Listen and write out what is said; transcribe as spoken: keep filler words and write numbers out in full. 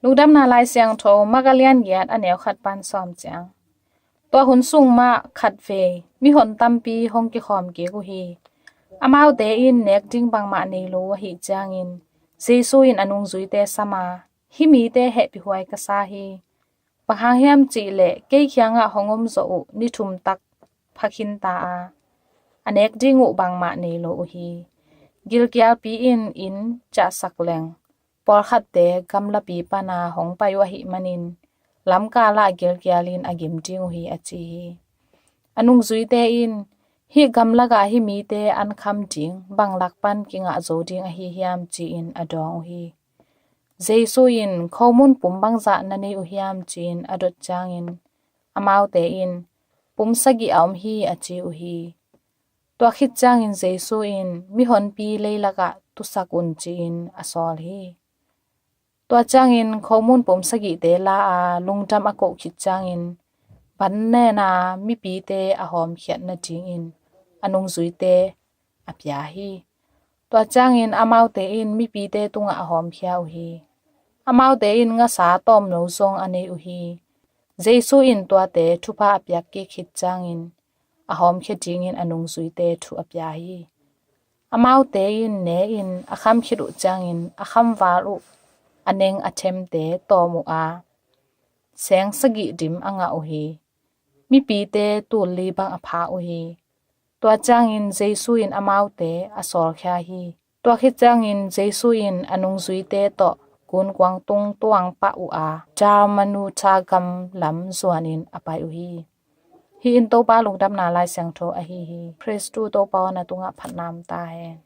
Lungdamna Lai Siangtho, Mark a lian giat, a neu khat pan sawm ciang. Tua hun sung mah khatvei mihon tampi hong kikhawm kik uh hi. Amaute in nek ding bangmah nei lo uh ahih ciangin, Jesu in a nungzuite sam a, "Hih mite hehpihhuai ka sa hi. Bang hang hiam cih leh kei kiangah hong om zawh uh ni thum tak pha khin ta a, a nek ding uh bangmah nei lo uh hi. Gilkialpi in inn ciahsak leng, pawlkhatte gamlapi pana hong pai uh ahih manin, lamkal ah gilkial in a gim ding uh hi," a ci hi. A nungzuite in, "Hih gamlak ah hih mite an kham ding bang lak pan kingah zo ding ahi hiam?" ci-in a dawng uh hi. Jesu in, "Khomun pum bangzah na nei uh hiam?" ci-in a dot ciangin, amaute in, "Pum sagih a om hi," a ci uh hi. Tua khit ciangin Jesu in, "Mihonpi leilak ah tusak un," ci-in a sawl hi. Tua ciangin khomun pum sagihte la a, lungdam a koh khit ciangin, van nen a mipite a hawmkhiat nadingin a nungzuite a pia hi. Tua ciangin amaute in mipite tungah a hawmkhia uh hi. Amaute in ngasa tawmno zong a nei uh hi. Jesu in tuate thupha a piak kik khit ciangin, a hawmkhia dingin a nungzuite thu a pia hi. Amaute in ne in a kham khit uh ciangin, a khamval uh a neng a themte tawm uh a, seng sagih dim a ngah uh hi. Mipite tul li bang a pha uh hi. Tua ciangin Jesu in amaute a sawlkhia hi. Tua khit ciangin Jesu in a nungzuite tawh gunkuang tung tuang pah uh a, Dalmanutha gam lam zuanin a pai uh hi. Hih in Topa Lungdamna Lai Siangtho ahi hi. Khristu Topa aw, na tungah phatna om ta hen.